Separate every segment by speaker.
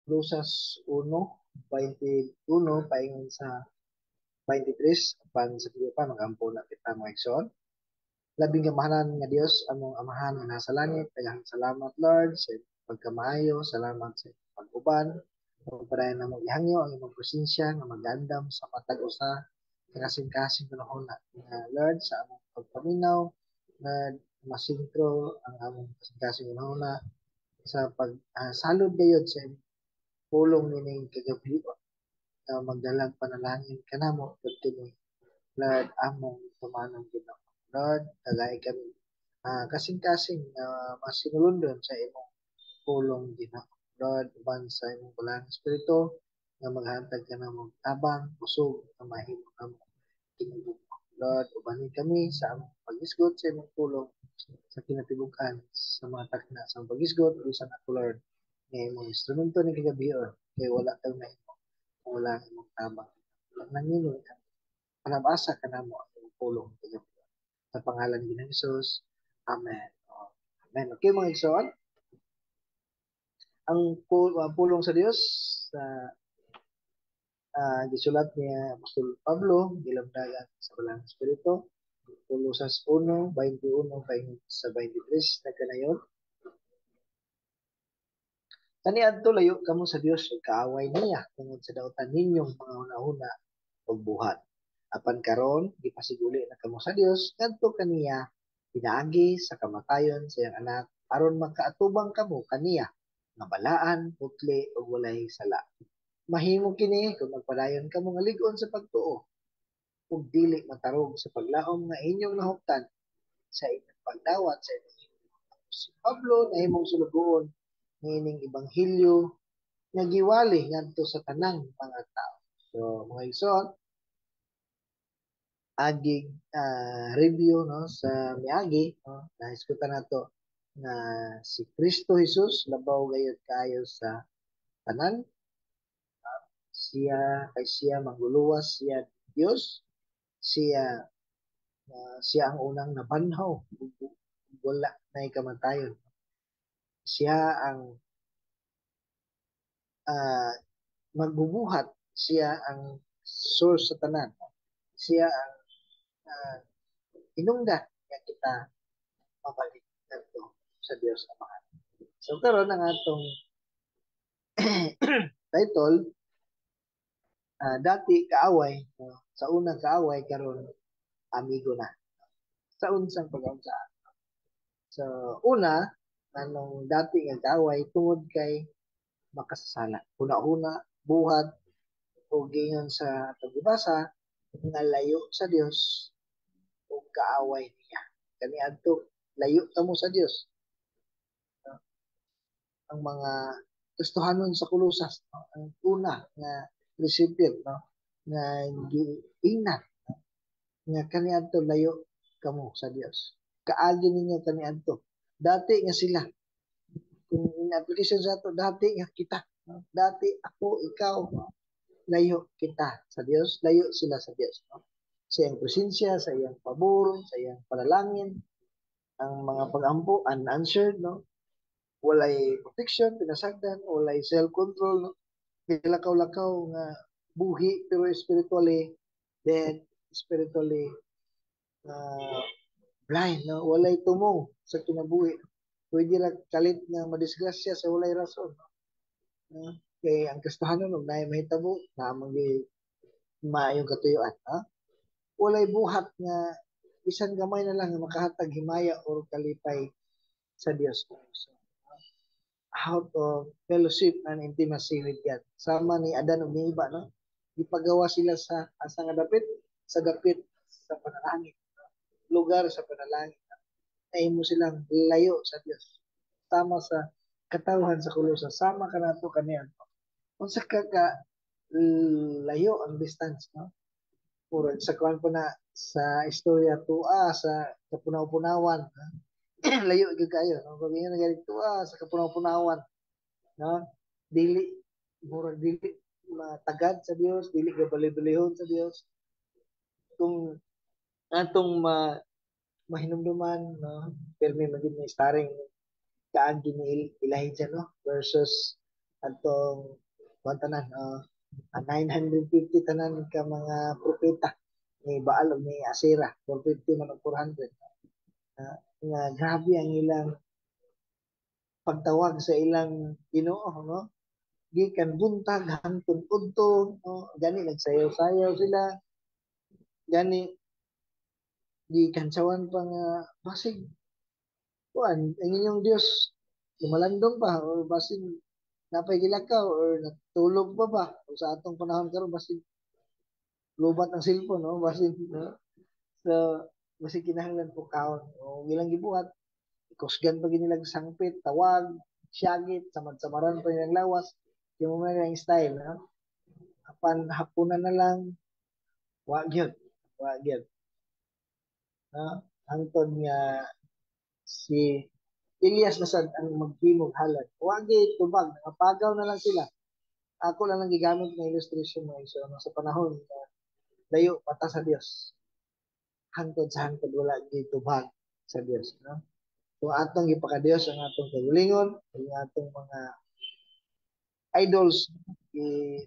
Speaker 1: Kolosas 1:21 paingon sa 23. Apan sa pa magampo na kita, mga igsoon. Labing kamahalan nga Dios, among Amahan nga nasa langit, daghang salamat, Lord, sa pagkamaayo, salamat sa pag-uban. Pagpadayon namong gihangyo ang imong presensya nga magandam sa matag usa sa kasing-kasing panahon na nga, Lord, sa among pagpaminaw, Lord, masintro ang among kasing-kasing panahon sa pag salud gayod sa imong pulong nining kagabi na magdalag panalangin kanamo kini, Lord, among tumanong Ginoo. Lord, tagay kami kasing-kasing na masinulondon sa imong pulong, Ginoo. Lord, uban sa imong Balaang Espiritu nga maghatag kanamo tabang, kusog nga mahimo namo kinabuhi. Lord, ubanin kami sa among paghisgot sa imong pulong sa kinatibuk-an sa mga takna sa among paghisgot. Bisan ako, Lord, nga imong instrumento ni kagabion, kay wala kang mahimo kung wala ang imong tabang. Nangino panabasa kanamo ang imong pulong kagabion. Sa pangalan ni Ginoong Jesus. Amen. Amen. Okay, mga igsoon. Ang pulong sa Dios sa gisulat ni Apostol Pablo, gilamdagan sa Balaang Espiritu, Kolosas 1:21 paingon sa 23, nagkanayon. Kaniadto layo kamo sa Dios ug kaaway niya tungod sa dautan ninyong mga hunahuna ug buhat. Apan karon gipasiguli na kamo sa Dios ngadto kaniya pinaagi sa kamatayon sa iyang Anak, aron makaatubang kamo kaniya nga balaan, putli ug walay sala. Mahimo kini kung magpadayon kamo nga lig-on sa pagtuo ug dili matarog sa paglaom nga inyong nahuptan sa inyong pagdawat sa inyong. Si Pablo nahimong sulugoon niining ebanghelyo nga giwali ngadto sa tanang mga tao. So, mga igsoon, agig review, no, sa miagi, no, nahisgutan nato nga si Kristo Jesus labaw gayud kaayo sa tanan. Siya kay siya mangguluwas, siya Dios, siya siya ang unang nabanhaw, wala nay kamatayon. Siya ang magbubuhat, siya ang source sa tanan. Siya ang hinungdan nga kita mabalik ngadto sa Dios Amahan. So karon ang atong title, dati kaaway, no? Sa unang kaaway, karon amigo na. Sa unsang pag-unsa? So una, anong dati nga kaaway? Tungod kay makasasala. Huna-huna, buhat, o giingon sa atong gibasa nga layo sa Dios ug kaaway niya. Kaniadto layo kamo sa Dios. No? Ang mga Kristohanon sa Kolosas, no? Ang una nga recipient, no, nga giingnan, no, nga kaniadto layo kamo sa Dios. Kaagi ninyo kaniadto. Dati nga sila. Kung in application sa ato, dati nga kita, no? Dati ako, ikaw, no? Layo kita sa Dios, layo sila sa Dios, no? Sa iyang presensya, sa iyang pabor, sa iyang panalangin, ang mga pag-ampo unanswered, no? Walay protection, pinasagdan, walay self-control, no? Gilakaw-lakaw nga buhi pero spiritually dead, spiritually blind, no? Walay tumong sa kinabuhi. Pwede ra kalit nga madisgrasya sa walay rason, no? Kay ang Kristohanon, og naay mahitabo, naa man gyud maayong katuyuan, ha? Walay buhat nga bisan gamay na lang nga makahatag himaya or kalipay sa Dios. So, out of fellowship and intimacy with God. Sama ni Adan ug ni Eva, no? Gipagawa sila sa asa nga dapit? Sa dapit sa panalangin. Lugar sa panalangin. Nahimo silang layo sa Dios. Tama sa katawhan sa Kolosas. Sama kanato kaniadto. Unsa ka ka layo ang distance, no? Puro sa kuan pa na sa istorya tua sa kapunaw-punawan, ha? Layo gyud kayo, no? Pag ingon na tua sa kapunaw-punawan, no? Dili murag dili matagad sa Dios, dili ka bali-balihon sa Dios. Kung atong mahinumduman, no, permi magid ni starring kaagi ni Elijah, no, versus Atong kuan tanan, 950 tanan ka mga propeta ni Baal ug ni Asera, 450 man og 400. Nga grabe ang ilang pagtawag sa ilang Ginoo, no? Gikan buntag hangtod udto, no? Gani nagsayaw-sayaw sila. Gani gikantsawan pa nga basig kuan ang inyong Dios lumalandong pa or basig napay gilakaw or natulog pa ba, o sa atong panahon karon basig lubat ang cellphone, no? Basig, no? So basig kinahanglan pukawon o ilang gibuhat, kusgan pa gid nilang sangpit, tawag, syagit, samad-samaran pa nilang lawas, yung mga yung style, no? Apan hapunan na lang, wa gyud, wa gyud, no? Hangtod nga si Elias na sad ang maghimog halad. Wa gyud tubag, napagaw na lang sila. Ako lang ang gigamit na illustration mo so, no, sa panahon na layo pata sa Dios. Hangtod sa hangtod wala gyud tubag sa Dios, no? Kung atong gipaka-Dios ang atong kaugalingon, ang atong mga idols, gi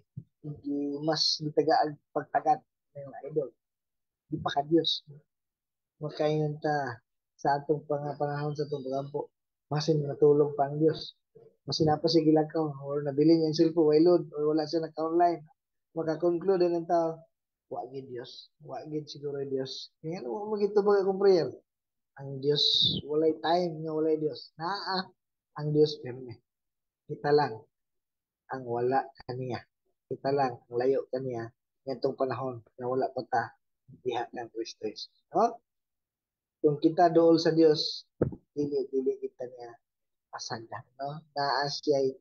Speaker 1: mas gitagaag pagtagad ng idol. Gipaka-Dios. Makaingon ta sa atong panahon sa atong pagampo, masin natulog pa ang Dios. Masin na pa siya gilakaw or nabili niya ang cellphone, way load, or wala siya naka-online. Maka-conclude ng tao, wa gid Dios, wa gid siguro Dios. Kaya ano mo magitubag akong prayer? Ang Dios walay time nga walay Dios. Naa ang Dios pirmi. Kita lang ang wala kaniya. Kita lang ang layo kaniya ngadtong panahon nga wala pa ta diha kang Kristo Jesus. No? Kung kita dool sa Dios, dili dili kita niya pasagdan, no? Naa siya'y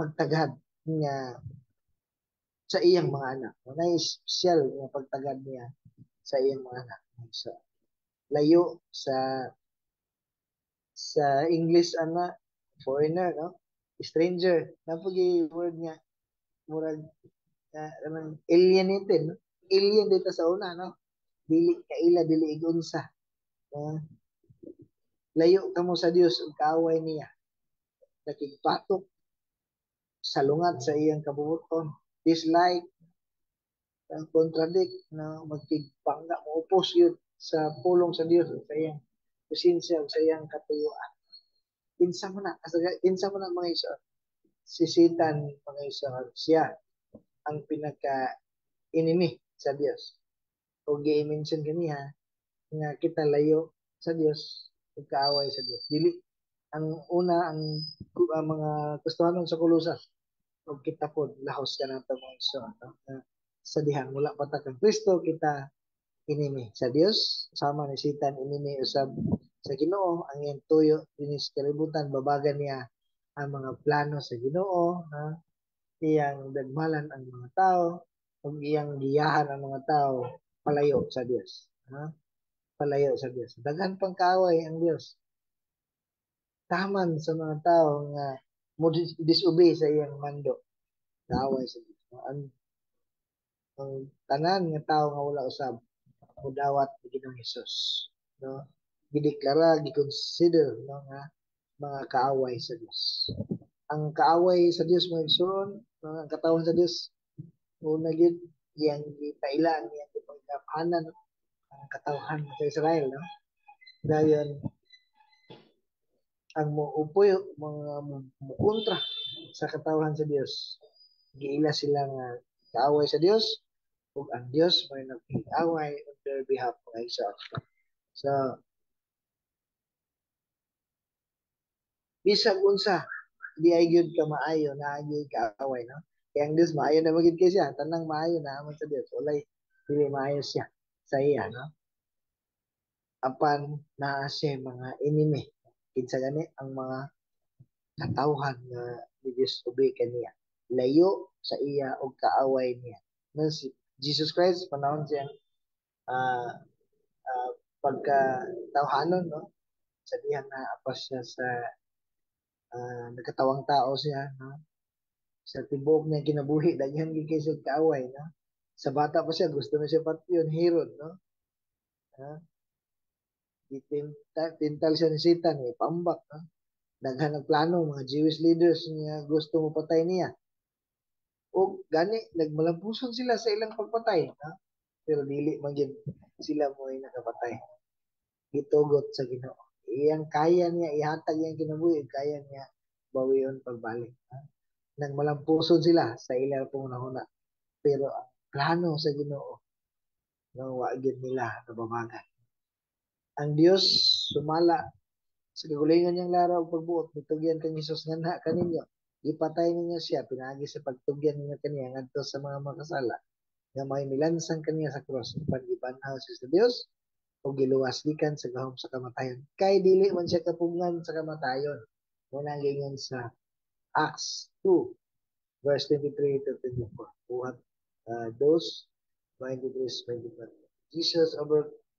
Speaker 1: pagtagad niya sa iyang mga anak. Na espesyal nga pagtagad niya sa iyang mga anak. So, layo sa English ana, foreigner, no? Stranger. Napagi word nga murag alienated, no? Alien dito sa una, no? Dili kaila, dili igunsa. Layo kamo sa Dios ug kaaway niya. Nakigpatok salungat sa iyang kabubuton, dislike, contradict, no, magkigpangga, moupos yun sa pulong sa Dios sa iyang presensya sa iyang katuyuan. Kinsa man na, kinsa man na, mga igsoon? Si Satan, mga igsoon, siya ang pinaka enemy sa Dios. O gi-mention kaniha nga kita layo sa Dios ug kaaway sa Dios. Dili ang una ang mga Kristohanon sa Colosas ug kita pod lahos ka nato, mga igsoon, no? Sa dihang wala pa ta kang Kristo, kita enemy sa Dios sama ni Satan, enemy usab sa Ginoo. Ang iyang tuyo dinhi sa kalibutan, babagan niya ang mga plano sa Ginoo, ha? Iyang dagmalan ang mga tao ug iyang giyahan ang mga tao palayo sa Dios, ha? Palayo sa Dios. Daghan pang kaaway ang Dios. Taman sa mga tao nga mo disobey sa iyang mando, kaaway sa Dios. Ang tanan nga tao nga wala usab mudawat ni Ginoong Hesus, no, gideklara, gi-consider, no, nga mga kaaway sa Dios. Ang kaaway sa Dios, mga igsoon, mga katawhan sa Dios, una gyud iyang gitaila ang iyang gipagkapanan, no? Ang katawhan sa Israel, no? Dayon ang muupoy, mga mukontra sa katawhan sa Dios, giila sila nga kaaway sa Dios ug ang Dios may nagkiaway on their behalf, mga igsoon. So bisag unsa di ay gyud ka maayo, naa gyud kaaway, no? Kaya ang Dios maayo na magid kay siya, tanang maayo na man sa Dios, walay dili maayo siya sa iya, no? Apan naa siya mga enemy. Kinsa gani? Ang mga katawhan nga ni Dios ubi kaniya, layo sa iya og kaaway niya. No, si Jesus Christ panahon siya pagka tawhanon, no? Sa dihang naapas siya sa nagkatawang tao siya, no? Sa tibuok niya kinabuhi, daghan gyud kay siya kaaway, no? Sa bata pa siya gusto na siya patyon Herod, no? Ha? Gitintal siya ni Satan, eh, pambak, no? Daghan ang plano mga Jewish leaders nga gusto mo patay niya. O gani nagmalampuson sila sa ilang pagpatay, ha? Pero dili man gyud sila mo ay nakapatay. Gitugot sa Ginoo. Iyang kaya niya ihatag iyang kinabuhi, kaya niya bawion pagbalik. Ha? Nang malampuson sila sa ilang panghunahuna. Pero ang plano sa Ginoo, no, wa gyud nila nababagan. Ang Dios sumala sa kagulingon niyang laraw ug pagbuot mitugyan kang Hesus nga na kaninyo. Gipatay ninyo siya pinaagi sa pagtugyan ninyo kaniya ngadto sa mga makasala nga may milansang kaniya sa cross, apan gibanhaw siya sa Dios ug giluwas gikan sa gahom sa kamatayon. Kay dili man siya kapugngan sa kamatayon. Mao na giingon sa Acts 2 verse 23 to 24. Buhat 2, 23, 24. Jesus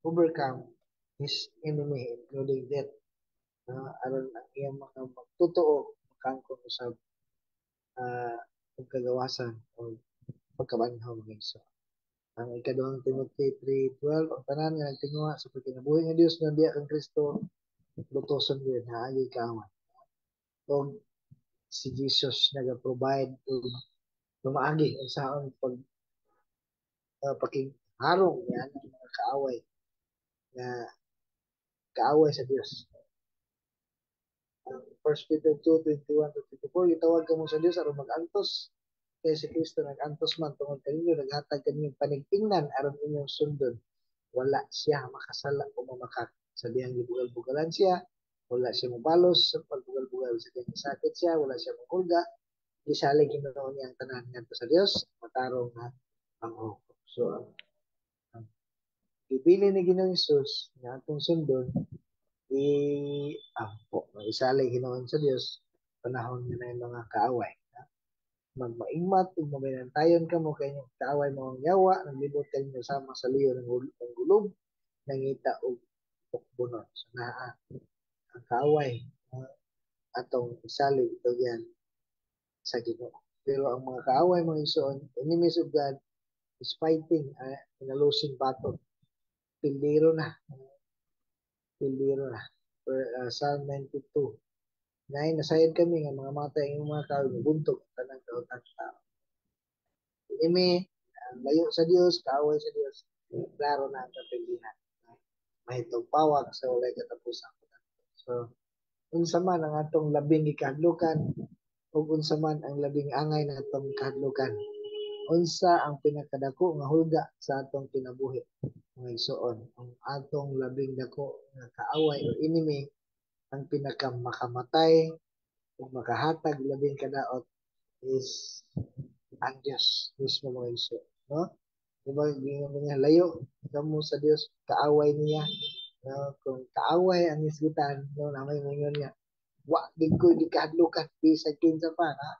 Speaker 1: overcome his enemy, including death. Aron ang iyang mga magtotoo makaangkon usab pagkagawasan o pagkabanhaw, mga igsoon. Ang ikaduhang Timothy 3:12, ang tanan nga nagtinguha sa pagkinabuhi nga Dios nga diya kang Kristo lutoson gyud, naagi kaaway. Og si Jesus naga-provide og pamaagi unsaon pag pakigharong niya ang mga kaaway nga kaaway sa Dios. Ang 1 Peter 2:21 to 24, gitawag kamo sa Dios aron mag-antos kay si Kristo nag-antos man tungod kaninyo, naghatag kaninyong panigtingnan aron inyong sundon. Wala siya makasala o mamakak. Sa dihang gibugal-bugalan siya, wala siya mobalos sa pagbugal-bugal. Sa dihang sakit siya, wala siya manghulga. Gisalig hinuon niya ang tanan ngadto sa Dios, matarong nga panghukom. So, ang gibilin ni Ginoong Hesus nga atong sundon, i-ampo. Isalig hinuon sa Dios panahon nga naay mga kaaway. Magmaigmat ug mabaynantayon kamo kay inyong kaaway mao ang yawa, naglibot kaninyo sama sa leon ng gulob, nangita og tukbonon. So naa ang kaaway atong isalig itugyan sa Ginoo. Pero ang mga kaaway, mga igsoon, enemies of God is fighting in a losing battle. Pildero na. Pildero na. Per, Psalm 92. Nay, nasayod kami nga mga matay ang mga kaaway, buntog ang tanang kautang tao. Enemy, ang layo sa Dios, kaaway sa Dios, klaro na ang kapildihan. Mahitog pawak sa walay katapusan. So, unsa man ang atong labing gikahadlukan ug unsa man ang labing angay na atong kahadlukan? Unsa ang pinakadako nga hulga sa atong kinabuhi? Mga igsoon, ang atong labing dako nga kaaway o enemy, ang pinakamakamatay ug makahatag labing kadaot is ang Dios mismo, mga igsoon, no? Diba, giingon niya, layo kamo sa Dios, kaaway niya. No? Kung kaaway ang hisgutan, no, na may moingon niya, wa gid ko gikahadlukan bisag kinsa pa, ha?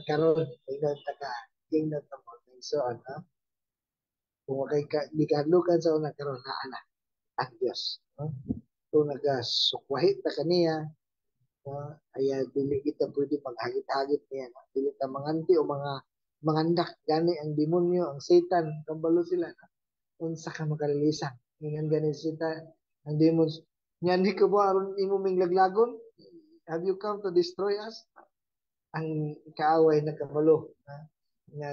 Speaker 1: Karon ingnon ta ka, ingnon ta mo, igsoon, no? Kung wa kay ka, gikahadlukan sa una, karon naa na ang Dios, no? Kung nagasukwahi ta kaniya, no? Ay dili kita pwede maghagit-hagit niya, no? Dili ta manganti o mga mangandak gani ang demonyo, ang Satan, kabalo sila, no? Unsa ka makalilisan? Ingon gani si Satan, ang demons, "Ngani ka ba aron imo ming laglagon? Have you come to destroy us?" Ang kaaway nakabalo, ha? Nga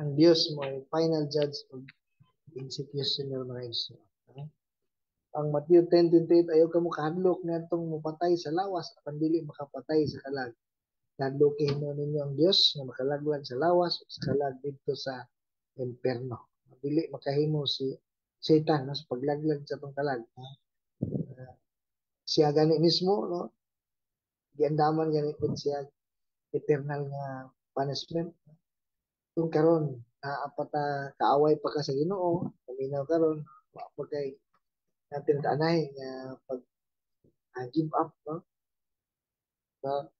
Speaker 1: ang Dios mo ay final judge ug executioner, mga igsoon. Ha? Ang Matthew 10:28, ayaw kamo kahadlok ngadtong mopatay sa lawas apan dili makapatay sa kalag. Kahadloki hinuon ninyo ang Dios nga makalaglag sa lawas ug sa kalag didto sa impierno. Dili makahimo si Satan, no, sa paglaglag sa pangkalag. Ha? Siya gani mismo, no, giandaman gani pud siya eternal nga punishment. Kung karon naa pa ta, kaaway pa ka sa Ginoo, paminaw karon, wa pa kay natin anay nga pag give up, no? No?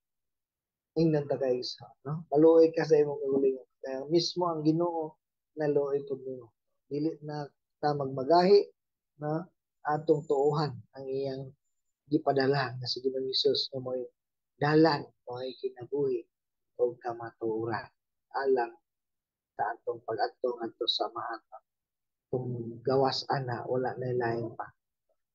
Speaker 1: Ingnan ta kay sa, no? Maluoy ka sa imong kaugalingon. Kaya mismo ang Ginoo naluoy pud nimo. Dili na ta magmagahi, no? Atong tuohan ang iyang gipadala nga si Ginoong Hesus nga mo'y dalan, mo'y kinabuhi ug kamatuoran alang sa atong pag-adto ngadto sa Amahan. Kung gawas ana, wala na lain pa.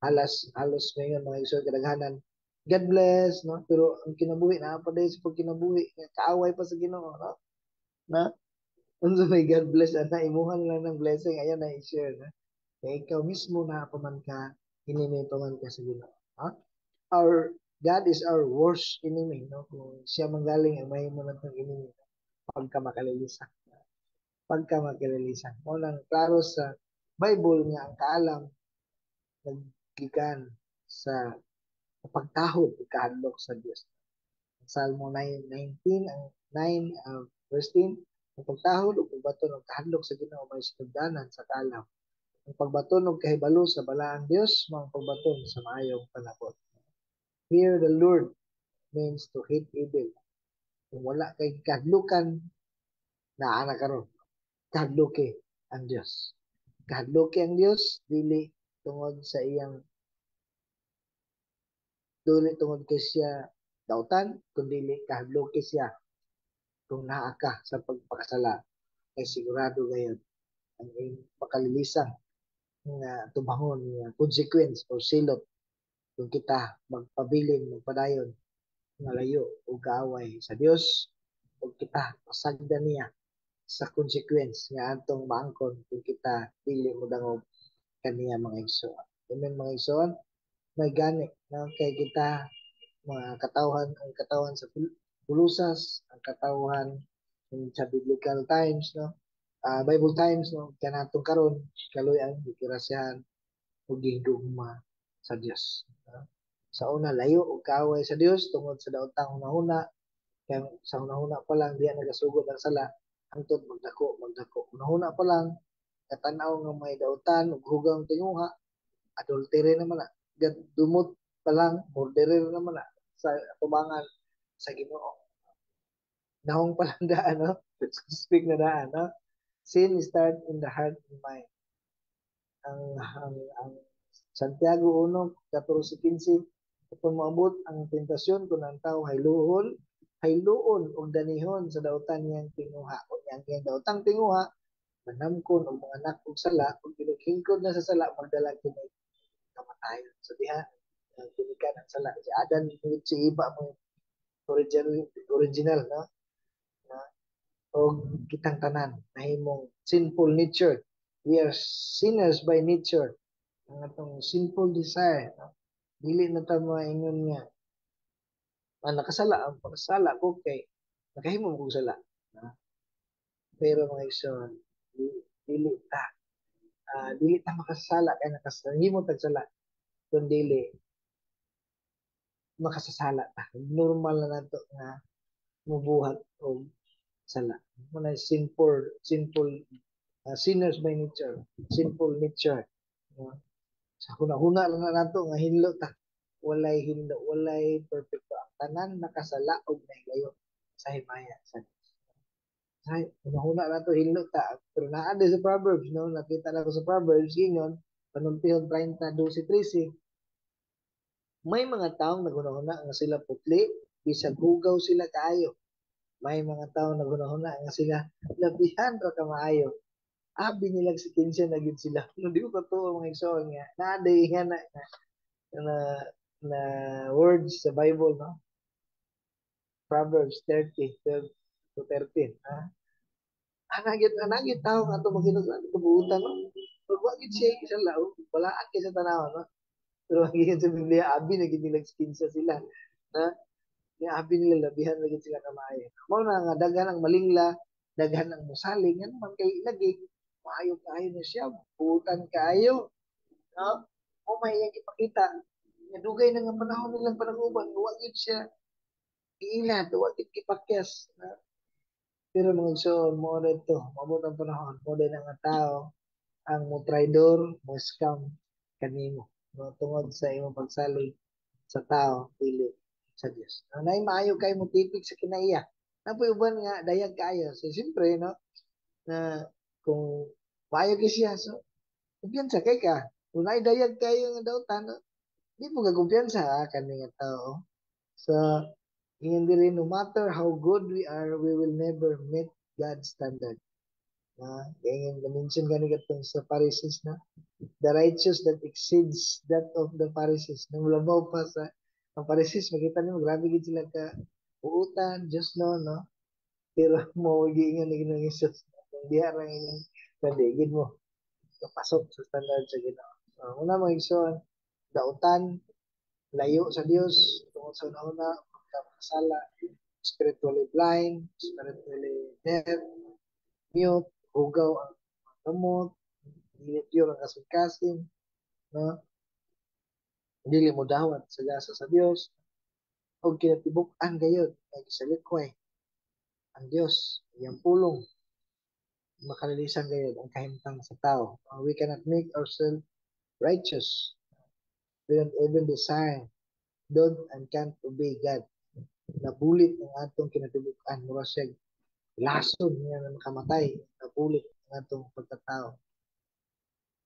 Speaker 1: Halos halos ngayon, mga igsoon, kadaghanan God bless, no? Pero ang kinabuhi naa pa diay sa pagkinabuhi nga kaaway pa sa Ginoo, no? Na unsa may God bless ana, imuha lang ng blessing, ayan na i-share, no? Kay ikaw mismo naa pa man ka, enemy pa man ka sa Ginoo, ha? Our God is our worst enemy, no? Kung siya manggaling ang mahimo natong enemy, no? Pagka makalilisan. Pagka makalilisan. Mao nang klaro sa Bible nga ang kaalam naggikan sa pagtahod ug kahadlok sa Dios. Ang Salmo 9:19, ang 9 verse 10, ang pagtahod ug pagbaton og kahadlok sa Ginoo may sinugdanan sa kaalam. Ang pagbaton og kahibalo sa balaang Dios mao ang pagbaton sa maayong panabot. Fear the Lord means to hate evil. Kung wala kay kahadlukan, naa na karon. Kahadluki ang Dios. Kahadluki ang Dios dili tungod sa iyang, dili tungod kay siya dautan, kundi kahadluki siya kung naa ka sa pagpakasala, kay sigurado gayon ang iyong makalilisang nga tubangon nga consequence o silot kung kita magpabilin, magpadayon nga layo o kaaway sa Dios ug kita pasagdan niya sa consequence nga atong maangkon kung kita dili modangog kaniya, mga igsoon. Amen, mga igsoon. May gani, no, kay kita mga katawhan, ang katawhan sa Pulusas, ang katawhan sa biblical times, no, Bible times, no, kanatong karon, kaloy ang gikirasyahan ug gihigugma sa Dios. No? Sa una, layo og kaaway sa Dios tungod sa daotang hunahuna, kay sa hunahuna pa lang diya nagasugod ang sala hangtod magdako magdako. Hunahuna pa lang, katanaw nga may dautan ug hugaw ang tinguha, adultery naman na. Dumot pa lang, murderer naman na sa tubangan sa Ginoo. Nahong pa lang daan, no? Speak na daan, no? Sin start in the heart and mind. Ang Santiago 1, 14-15, kung moabot ang tentasyon kung ang tao hayluon, hayluon og danihon sa dautan niyang tinguha. Kung ang iyang daotang tinguha, manamkon og mga anak og sala, ug hingkod na sa sala, magdala kini kamatayon. So diha, ginikan ang sala. Si Adan, si Eva mo original, original, no? Na, og kitang tanan nahimong sinful nature. We are sinners by nature. Ang atong sinful desire, no? Dili na ta maingon nga nakasala, ang pagkasala ko kay nakahimo mo sala. No? Pero mga igsoon, dili ta makasala kay nakahimo tag sala, kun dili makasasala ta. Normal na nato nga mubuhat og sala. Muna sinful sinful sinners by nature, sinful nature. No? Sa huna-huna lang na nato nga hinlo ta. Walay hinlo, walay perfecto. Ang tanan nakasala og nahilayo sa himaya sa Dios. Sa huna-huna nato hinlo ta. Pero naa sa Proverbs, no? Nakita na ko sa Proverbs, ingon, Panultihon 30, 12, 13, may mga taong naghunahuna nga sila putli, bisag hugaw sila kaayo. May mga taong naghunahuna nga sila labihan ra ka maayo. Abi nilang sikinsya na gid sila. No, di ko katuo, mga igsoon, nga naa day nga na words sa Bible, no? Proverbs 30, 12 to 13. Ha? Anagit tao nga ato makinag kabuutan, no? Pag wa gid siya isang lao, balaan kay sa tanaw, no? Pero ang gikan sa Biblia, abi na gid nilang sikinsya sila. Na nga abi nila labihan na gid sila kamaayo. Mao na nga daghan ang malingla, daghan ang musalig, ngano man kay lagi maayo kaayo na siya, buutan kaayo. No? O may iyang ipakita nga dugay na nga panahon nilang panag-uban, wa gyud siya giilat, wa gyud gipakyas. No? Pero mga igsoon, mo na ito, maabot ang panahon, mo na nga tao ang mo traidor, mo scam kanimo. No, tungod sa imong pagsalig sa tao, dili sa Dios. No, nay maayo kay mo tipik sa kinaiya. Napoy uban nga dayag kaayo. So siyempre, no, na kung maayo kay siya, so kumpiyansa kay ka. Kung naay dayag kayo nga dautan, no, di mo ka kumpiyansa ha, kani nga tao. So ingon diri, no matter how good we are, we will never meet God's standard. Na kaya nga na-mention gani katong sa Pharisees na the righteous that exceeds that of the Pharisees, nang labaw pa sa Ang Pharisees, makita nimo, grabe gid sila ka buutan, Diyos no, no? Pero mo giingon ni Ginoong Hesus, kung diha ra inyong gid mo kapasok sa standard sa Ginoo. So, una, mga igsoon, dautan, layo sa Dios, tungod sa una, pagkamakasala, spiritually blind, spiritually deaf, mute, hugaw ang kamot, dili pure ang kasing-kasing, no? Dili mo dawat sa gasa sa Dios, og kinatibuk-an gayud nga gisalikway ang Dios, iyang pulong, makalilisan gayud ang kahimtang sa tao. We cannot make ourselves righteous. We don't even desire, don't and can't obey God. Nabulit ang atong kinatibuk-an, mura siya lason nga na makamatay, nabulit ang atong pagkatao.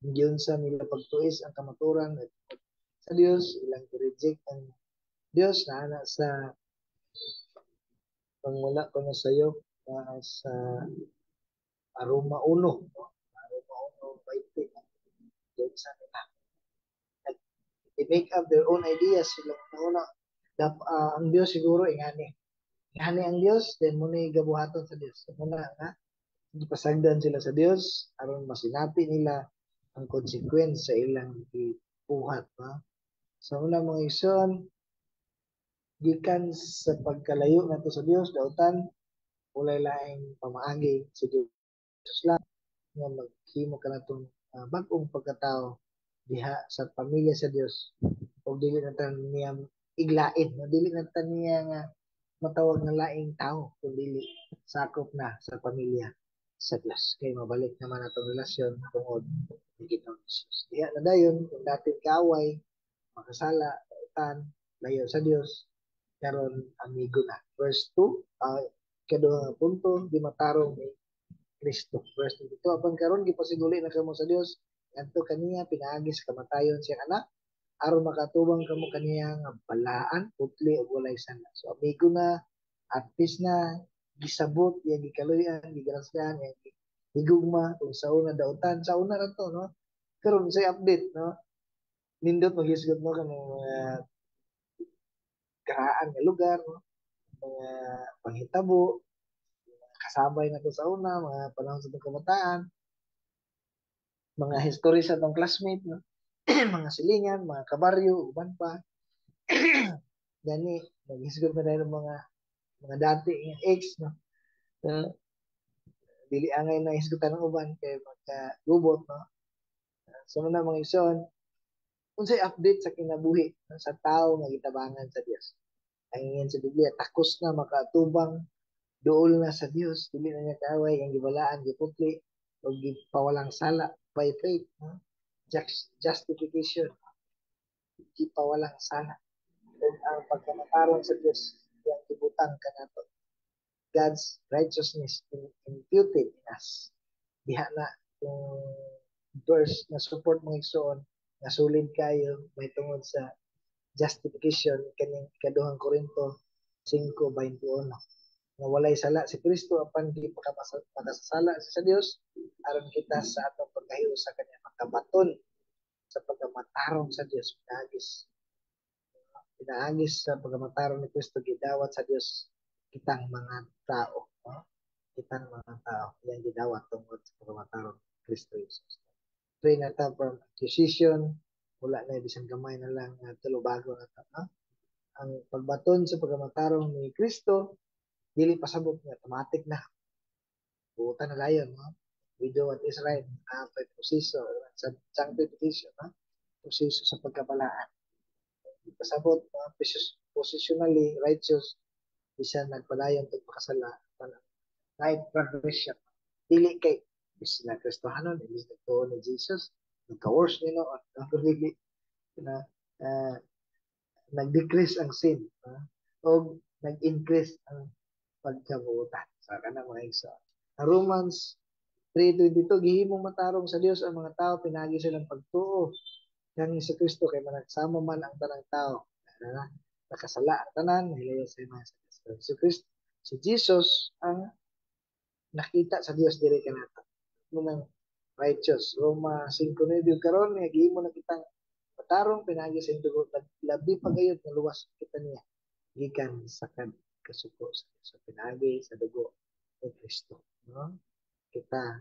Speaker 1: Giunsa nila pagtuis ang kamaturan sa Dios, ilang reject ang Dios na ana sa pangwala ko na sayo na sa Roma 1, no? Roma 1:20. Giunsa nila, they make up their own ideas sila una, ang Dios siguro ingani ingani ang Dios, then mo ni gabuhaton sa Dios. So, muna nga pasagdan sila sa Dios aron masinati nila ang consequence sa ilang gibuhat, no? So una, mga igsoon, gikan sa pagkalayo nato sa Dios, dautan, walay laing pamaagi, si Dios lang nga maghimo kanatong bag-ong pagkatao diha sa pamilya sa Dios, ug dili na ta niya iglain, no? Dili na ta niya nga matawag nga laing tao, kun dili sakop na sa pamilya sa Dios kay mabalik naman atong relasyon tungod ni Ginoong Jesus. Diha na dayon, kung dating kaaway, makasala, dautan, layo sa Dios, karon amigo na. Verse 2, kaduha nga punto, di matarong ni Kristo. Verse 22, apan karon gipasiguli na kamo sa Dios ngadto kaniya pinaagi sa kamatayon siyang anak, aron makatubang kamo kaniya nga balaan, putli ug walay sala. So amigo na, at peace na, gisabot, iyang gikaluyan, gigrasyahan, iyang higugma, kung sa una dautan, sa una ra to, no? Karon say update, no? Nindot maghisgot, no, kanang mga karaan nga lugar, no? Mga panghitabo, kasabay na to sa una, mga panahon sa itong kabataan, mga history sa atong classmate, no? Mga silingan, mga kabaryo, uban pa. Gani, naghisgot na dahil mga dati nga ex, no? Dili angay na hisgutan ng uban kay magkagubot, no? So muna, mga igsoon, unsay update sa kinabuhi, no, sa tao nga gitabangan sa Dios? Ang ingon sa Biblia, takos na makaatubang, duol na sa Dios, dili na niya kaaway, ang gibalaan, giputli, o gipawalang sala by faith, no? Justification, gipawalang sala. Ug ang pagkamatarong sa Dios, iyang gibutang kanato. God's righteousness imputed in us. Diha na kung verse na support, mga igsoon, nga sulid kayo may tungod sa justification, kaning ikaduhang Korinto 5:21, nga walay sala si Kristo apan di makasasala sa Dios aron kita sa atong pagkahiusa sa kanya makabaton sa pagkamatarong sa Dios pinaagis sa pagkamatarong ni Kristo. Gidawat sa Dios kitang mga tao, no? Kitang mga tao iyang gidawat tungod sa pagkamatarong ni Kristo Jesus. Pray na ta from accusation, wala na bisan gamay na lang nga tulubago na ta, no? Ang pagbaton sa pagkamatarong ni Kristo dili pasabot nga automatic na buutan na layon, no? We do what is right, by proseso sa sanctification, no? Proseso sa pagkabalaan. Pasabot, no? Positionally righteous bisan nagpadayon tag makasala, right progression, dili kay bis na Kristohanon, imbis nagtuo ni Jesus, nagka-worse ni noon, no? Dili na nag-decrease ang sin, no? O nag-increase ang pagkabuutan sa kanang mga igsoon. Ang Romans 3:22, gihimong matarong sa Dios ang mga tao pinagi silang pagtuo kang Hesus Kristo, kay managsama man ang tanang tao na nakasala ang tanan, nahilayo sa mga sa Kristo. Si Kristo, si Jesus ang nakita sa Dios diri kanato. Munang righteous. Roma 5:9, karon nga gihimo na kitang Matarong pinaagi sa dugo, labi pa gayud nga luwas kita niya gikan sa kasuko sa pinaagi sa dugo ni Kristo, no? Kita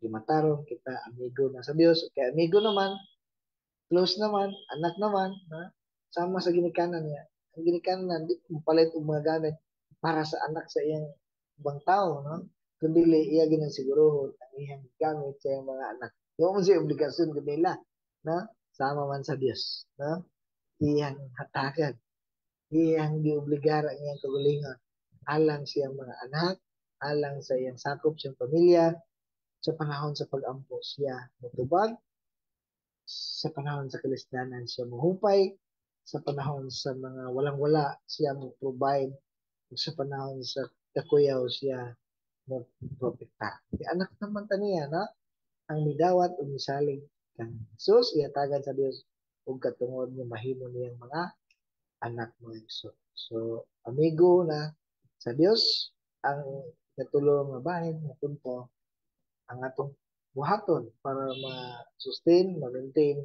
Speaker 1: gimatarong, kita amigo na sa Dios. Kay amigo naman, close naman, anak naman, no? Sama sa ginikanan niya. Ang ginikanan di palit og mga gamit para sa anak sa iyang ubang tao, no? Kundi iya ginang sigurohon ang iyang gamit sa iyang mga anak. Di mo siya obligasyon kanila, no? Sama man sa Dios, no? Iyang hatagan, iyang giobligar ang iyang kaugalingon alang sa iyang mga anak, alang sa iyang sakop, sa iyang pamilya. Sa panahon sa pag-ampo, siya motubag. Sa panahon sa kalisdanan, siya mohupay. Sa panahon sa mga walang-wala, siya mo provide. Sa panahon sa kakuyaw, siya mo protekta. Di anak naman ta niya, no? Ang midawat o misalig kang Jesus, ihatagan sa Dios ug katungod nga mahimo niyang mga anak mo. So, amigo na sa Dios ang natulo nga bahin nga punto ang atong buhaton para ma-sustain, ma-maintain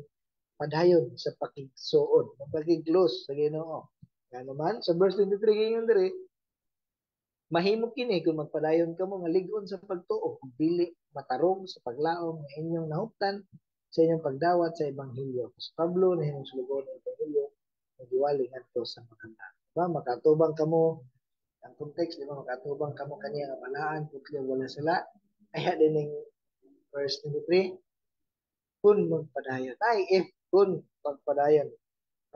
Speaker 1: padayon sa pakigsuod, pakig-close sa Ginoo. Nga naman sa verse 23 giingon diri, mahimo kini kung magpadayon kamo nga lig-on sa pagtuo ug dili matarong sa paglaom nga inyong nahuptan sa inyong pagdawat sa ebanghelyo. Si Pablo nahimong sulugoon ng ebanghelyo nga giwali ngadto sa mga tao. Diba? Makatubang kamo ang context, di ba? Makatubang kamo kaniya nga balaan, putli wala sala. Kaya din ning verse 23, kung magpadayon. Ay, if kung magpadayon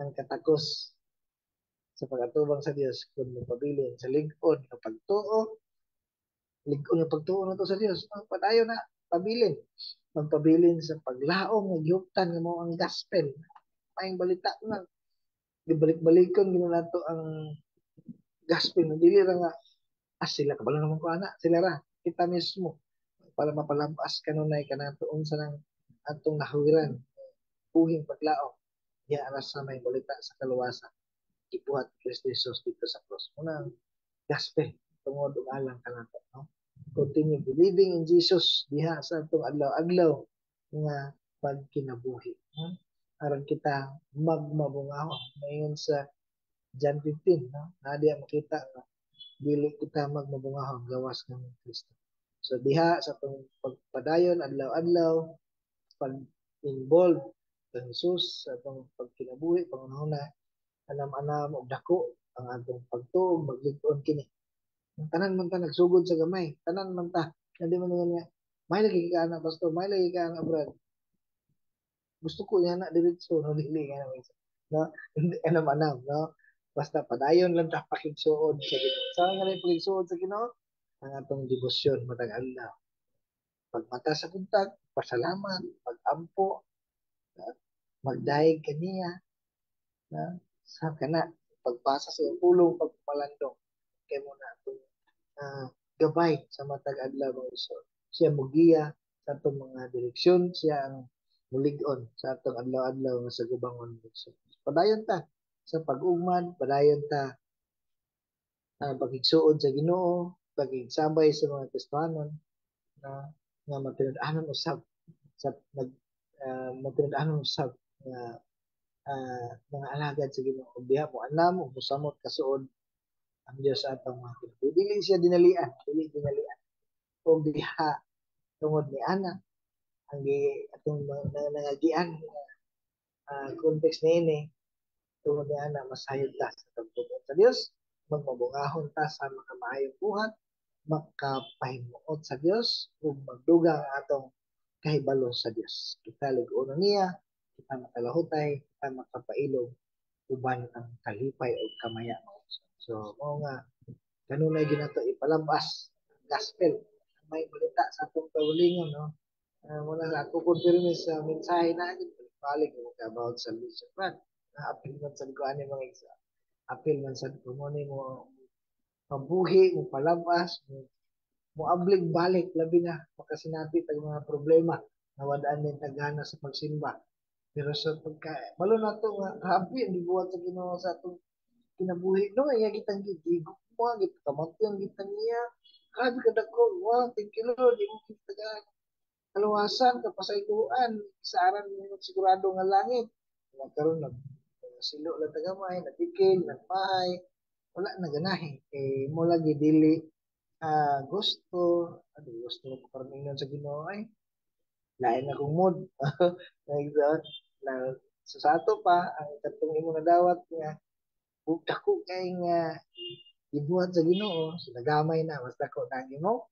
Speaker 1: ang katakos sa pag-atubang sa Dios, kung magpabilin sa lig-on nga pagtuo, lig-on nga pagtuo na to sa Dios, padayon na pabilin. Magpabilin sa paglaom nga gihuptan nga mao ang gospel. Maayong balita na gibalik-balikon gino nato ang gospel, dili ra nga sila kabalo naman ko ana, sila ra, kita mismo para mapalabas kanunay kanato unsa nang atong nahuwiran buhing paglaom diha ra sa may balita sa kaluwasan gibuhat ni Kristo Jesus dito sa cross. Muna ang gospel tungod ug alang kanato, no? Continue believing in Jesus diha sa atong adlaw-adlaw nga pagkinabuhi, no? Aron kita magmabungahon ngayon sa John 15, no? Na diha makita nga dili kita magmabungahon gawas kang Kristo. So diha sa atong pagpadayon adlaw-adlaw pag-involve kang Jesus sa atong pagkinabuhi, pangunahuna anam-anam og dako ang atong pagtuo, maglig-on kini. Ang tanan man ta nagsugod sa gamay, tanan man ta. Hindi man nga may lagi ka ana, pastor, may lagi ka ana, brad. Gusto ko yan na diretso, no, dili nga naman. No, anam-anam, no. Basta padayon lang ta pakigsuod sa Ginoo. Sa nga rin pakigsuod sa Ginoo, ang atong debosyon matag adlaw. Pagmata sa buntag, pasalamat, pagampo, magdayeg kaniya, na sa kana pagbasa sa iyang pulong, pagpalandong kay mo na atong gabay sa matag adlaw, mga igsoon. Siya mugiya sa atong mga direksyon, siya ang mulig-on sa atong adlaw-adlaw nga sagubangon, mga igsoon. Padayon ta sa pag-ugman, padayon ta pagigsuod sa Ginoo, pagigsabay sa mga Kristohanon na nga matinud-anon usab sa nag matinud-anon usab nga mga alagad sa Ginoo. Diha mo anam ug mosamot kasuod ang Dios sa atong mga kinabuhi. Dili siya dinalian, dili dinalian. Og diha tungod ni ana ang atong nangagian context niini, tungod ni ana masayod ta sa pagtuo sa Dios, magmabungahon ta sa mga maayong buhat, makapahimuot sa Dios ug magdugang ang atong kahibalo sa Dios. Kita lig-on niya, kita makalahutay, kita makapailog uban ang kalipay ug kamaya. So mao nga kanunay ginato ipalabas ang gospel, may balita sa atong kaugalingon, no? Muna sa ako confirm sa mensahe na balik mo about salvation plan. Apil man sad ko ani, mga igsoon. Apil man sad ko mo ni mo mabuhi, mo palabas, mo ablig balik, labi na makasinati tag mga problema nawadaan din tagana sa pagsimba. Pero sa pagka malo nato nga grabe ang gibuhat sa Ginoo sa atong kinabuhi, no, iya kitang gigigo mo git kamatyan kita niya. Grabe ka dako, wow, thank you Lord, imo kita kaluwasan, kapasayloan, saaran mo sigurado nga langit. Karon nag silo lang ta gamay, nagdikil, nagmahay, wala na ganahi. Kay mo lagi dili gusto, ano gusto ko karon ingon sa Ginoo ay lain akong mood. Na sa ato pa ang katong imo nadawat nga dako kay nga gibuhat sa Ginoo, so nagamay na, mas dako na ang imo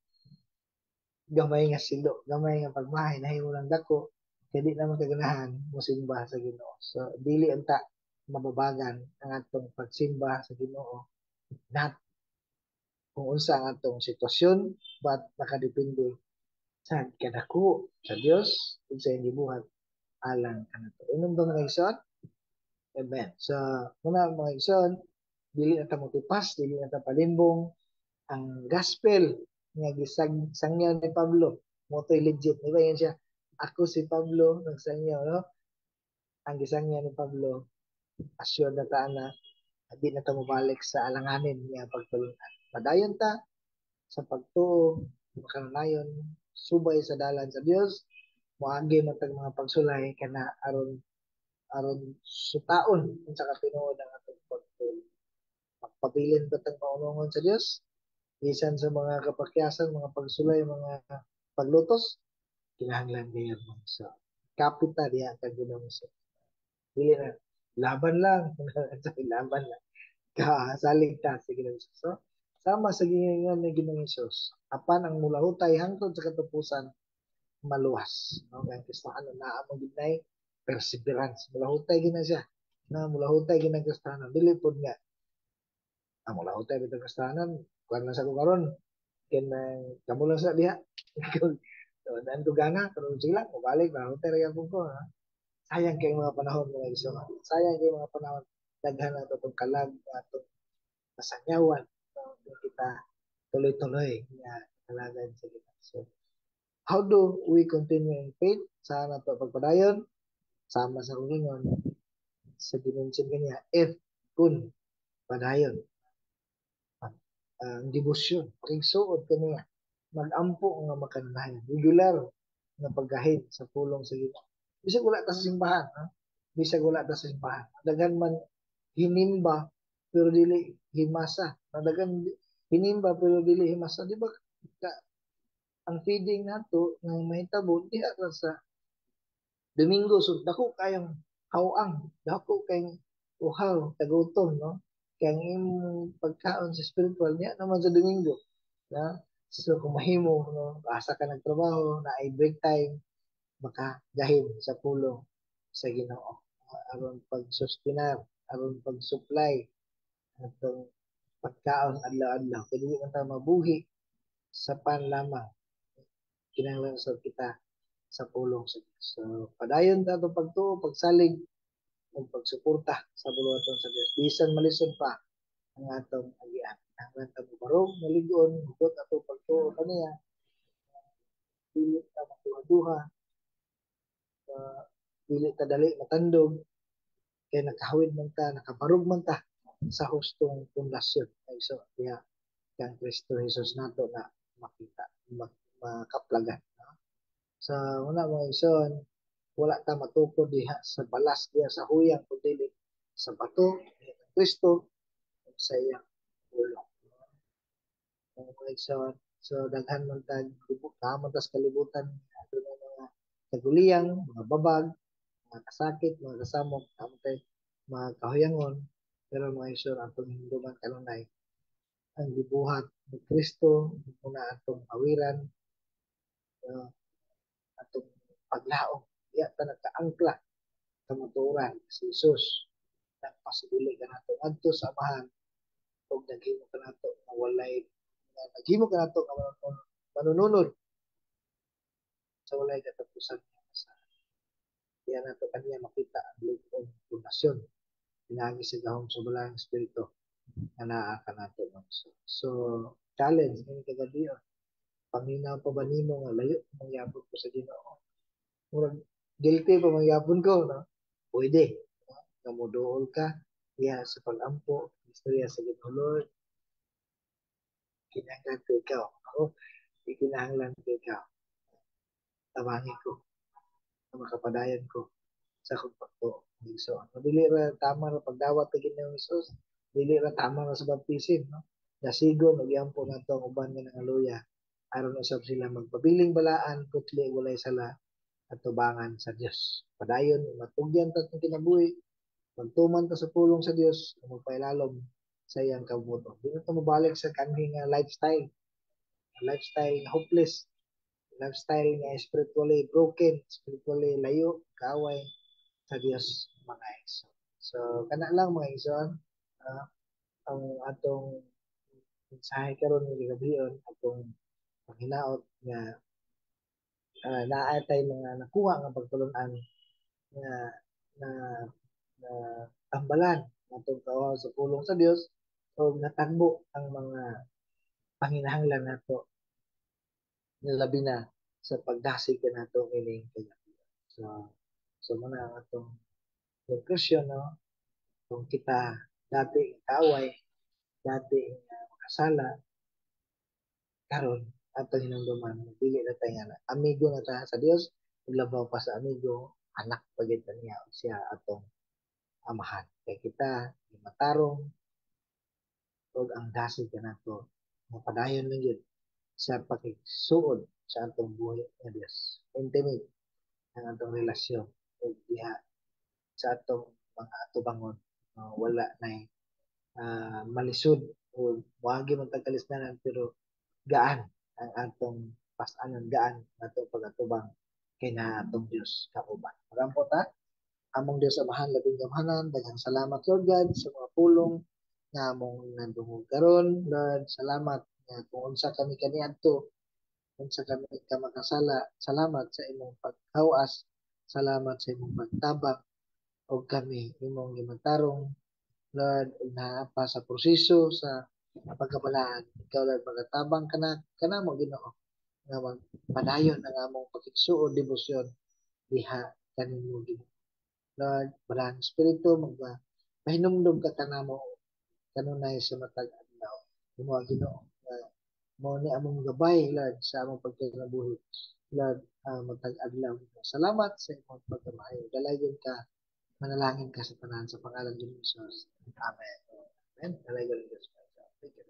Speaker 1: gamay nga silo, gamay nga pagmahay, nahimo lang dako, kay di naman kaganahan mosimba sa Ginoo. So dili unta mababagan ang atong pagsimba sa Ginoo, not kung unsa ang atong sitwasyon, but nakadepende sa kadako sa Dios ug sa iyang gibuhat alang kanato. Inom ba, mga igsoon? Amen. So, muna, mga igsoon, dili na ta motipas, dili na ta palimbong ang gospel nga gisangyaw ni Pablo. Motoy legit. Di ba yan siya? "Ako si Pablo, nagsangyaw," no? Ang gisangyaw ni Pablo, assured na ta na di na ta mobalik sa alanganin nga pagtulunan. Padayon ta sa pagtuo, makanunayon, subay sa dalan sa Dios, moagi man tag mga pagsulay kana aron aron sutaon unsa ka tinuod ang atong pagtuo. Magpabilin ba tag maunongon sa Dios? Bisan sa mga kapakyasan, mga pagsulay, mga paglutos, kinahanglan gayud mo. So, kapit ta diha kag Ginoong. Dili na laban lang, laban lang. Kasalig ta sa Ginoong. So, sama sa giingon ni Ginoong Hesus, apan ang mulahutay hangtod sa katapusan maluwas. No, kay Kristiyano naa mo gid nay perseverance. Mulahutay gid na siya. Na mulahutay gid ang Kristiyano. Dili pod nga mulahutay bitaw Kristiyano, kuan lang sa ko karon. Kanang kamo lang sa diha. Daan ko gana, pero sila, mabalik, mahutay ra gyapon ko. Ha? Sayang kay mga panahon, mga igsoon. Sayang kay mga panahon. Daghan na itong kalag, atong masangyawan, no? Kita tuloy-tuloy nga kalagan sa Ginoo. So, how do we continue in faith? Sa nato pagpadayon? Sama sa kugingon sa ginunsin kaniya, if kun padayon ang debosyon, pakigsuod kaniya, magampo nga makanunayan, regular nga paggahin sa pulong sa Ginoo. Bisag wala ta sa simbahan, ha? Bisag wala ta sa simbahan. Daghan man hinimba pero dili himasa. Daghan hinimba pero dili himasa, di ba? Ka, ang feeding nato nga mahitabo diha ra sa Domingo, so dako kayong hawang, dako kayong uhaw, tagutom, no? Kaya ang imong pagkaon sa spiritual niya naman sa Domingo, na? So kung mahimo, no, asa ka nagtrabaho, na ay break time, maka gahin sa pulong sa Ginoo aron pagsustinar, aron pag-supply atong pagkaon adlaw-adlaw. Kaya dili man ta mabuhi sa pan lamang. Kinahanglan sa kita sa pulong sa Dios. So padayon ta atong pagtuo, pagsalig ug pagsuporta sa buluhaton sa Dios. Bisan malisod pa ang atong agian. Kinahanglan ta mobarog, maligon, hugot atong pagtuo kaniya. Dili ta magduha-duha, dili ta dali matandog kay nakahawid man ta, nakabarog man ta sa hustong pundasyon. Ay so diha kang Kristo Jesus nato na makita, makaplagan. No? Sa una, mga igsoon, wala ta matukod diha sa balas, diha sa huyang, kun dili sa bato, diha kang Kristo ug sa iyang pulong. Mga igsoon, so daghan man tag man ta sa kalibutan, aduna mga kaguliyang, mga babag, mga kasakit, mga kasamok, tamo tay mga kahuyangon, pero mga igsoon, atong hinumduman kanunay ang gibuhat ni Kristo muna atong awiran, atong paglaom. Diya ta nagkaangkla kamatuoran si Jesus nagpasibili kanato ngadto sa Amahan ug naghimo kanato nga walay nga naghimo kanato nga manununod sa walay katapusan sa diya nato kaniya makita ang lig-on pundasyon pinaagi sa gahom sa Balaang Espiritu nga naa kanato. So challenge ngayong kagabi, paminaw pa ba nimo nga layo mangyapon ko sa Ginoo? Murag guilty pa mangyapon ko, no? Pwede, no? Nga moduol ka diha sa pag-ampo, istorya sa Ginoo, "Lord, kinahanglan ko ikaw. Ako, kinahanglan ko ikaw. Tabangi ko na makapadayon ko sa akong pagtuo." So, dili ra tama ra pagdawat kay Ginoong Hesus, dili ra tama ra sa baptism, no? Dasigon ug iampo nato ang uban nga nangaluya aron usab sila magpabiling balaan, putli, walay sala at tubangan sa Dios. Padayon matugyan ta atong kinabuhi, magtuman ta sa pulong sa Dios, ug magpailalom sa iyang kabubut-on. Di na ta mobalik sa kanhi nga lifestyle. Lifestyle nga hopeless, lifestyle nga spiritually broken, spiritually layo, kaaway sa Dios, mga igsoon. So kana lang, mga igsoon, ang atong mensahe karon nga gabion, atong panghinaot nga naa tay mga nakuha nga pagtulun-an nga na na tambalan atong kauhaw sa pulong sa Dios o natagbo ang mga panginahanglan nato, labi na sa pagdasig kanato ining kagabi. So mao na ang atong conclusion, no? Kung kita dati kaaway, dati nga makasala, karon atong hinumduman dili na tayo nga amigo na ta sa Dios, ug labaw pa sa amigo, anak pa gyud ta niya, siya atong amahan. Kay kita matarong ug ang dasig kanato mapadayon lang gyud sa pakigsuod sa atong buhi nga Dios. Intimate ang atong relasyon ug diha sa atong mga atubangon, wala nay malisod o moagi man tag kalisdanan, pero gaan ang atong pas-anan, gaan atong pagatubang kay naa atong Dios kauban. Magampo ta. Among Dios Amahan, labing gamhanan, daghang salamat, Lord God, sa mga pulong nga among nadungog karon. Lord, salamat nga kung unsa kami kaniadto, unsa kami ka makasala, salamat sa imong paghawas, salamat sa imong pagtabang og kami imong gimatarong, Lord, ug naa pa sa proseso sa pagkabalaan. Ikaw, Lord, magatabang kana kanamo, Ginoo, nga magpadayon ang among pakigsuod, debosyon diha kanimo, Ginoo. Lord, Balaang Espiritu, magpa pahinumdom ka kanamo kanunay sa matag adlaw. Imo, Ginoo, nga mao ni among gabay, Lord, sa among pagkinabuhi. Lord, matag adlaw. Salamat sa imong pagkamaayo. Dalaygon ka, manalangin ka sa tanan sa pangalan ni Jesus. Amen. Amen. Dalaygon Diyos. Thank you, Lord.